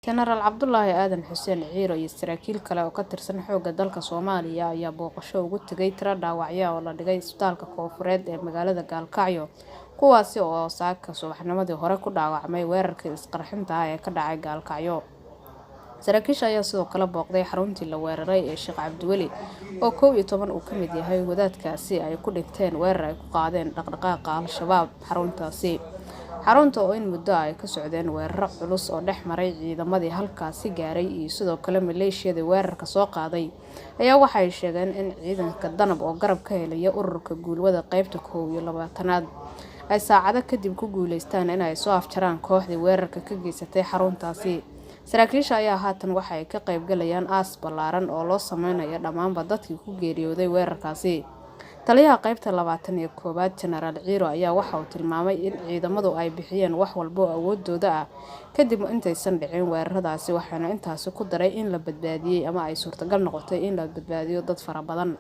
Jenaraal Cabdulaahi Aadan Xuseen Ciiro iyo saraakiil kale oo ka tirsan xoogga dalka Soomaaliya ayaa booqasho ugu tegay tiro dhaawacyo ah oo la dhigay isbitaalka Koonfureed ee magaalada Gaalkacyo, kuwaasi oo saaka subaxnimadii hore ku dhaawacmay weerarkii isqarxinta ah ee ka dhacay Gaalkacyo. Saraakiisha ayaa sidoo kale booqday xaruntii la weeraray ee Sheekh Cabdiweli oo 11 uu ka mid yahay wadaadkaasi ay ku dhinteen weerar ay ku qaadeen dhaqdhaqaaqa Al-Shabaab xaruntaasi. Xarunta oo in muddo ah ay ka socdeen weeraro culus oo dhex maray ciidamadii halkaasi gaaray iyo sidoo kale maleeshiyadii weerarka soo qaaday ayaa waxa ay sheegeen in ciidanka danab oo garab ka helaya ururka guulwada qaybta 21aad ay saacado kadib ku guuleystaan in ay soo afjaraan kooxdii weerarka ka geysatay xaruntaasi. Saraakiisha ayaa haatan waxa ay ka qayb galayaan aas ballaaran oo loo sameynayo dhammaanba dadkii ku geeriyooday weerarkaasi. Taliyaha qaybta 21aad Jenaraal Ciiro ayaa waxa uu tilmaamay in ciidamadu ay bixiyeen wax walba oo awoodooda ah kadib intaysan dhicin weeraradaasi, waxaana intaasi ku daray in la badbaadiyay ama ay suurtagal noqotay in la badbaadiyo dad fara badan.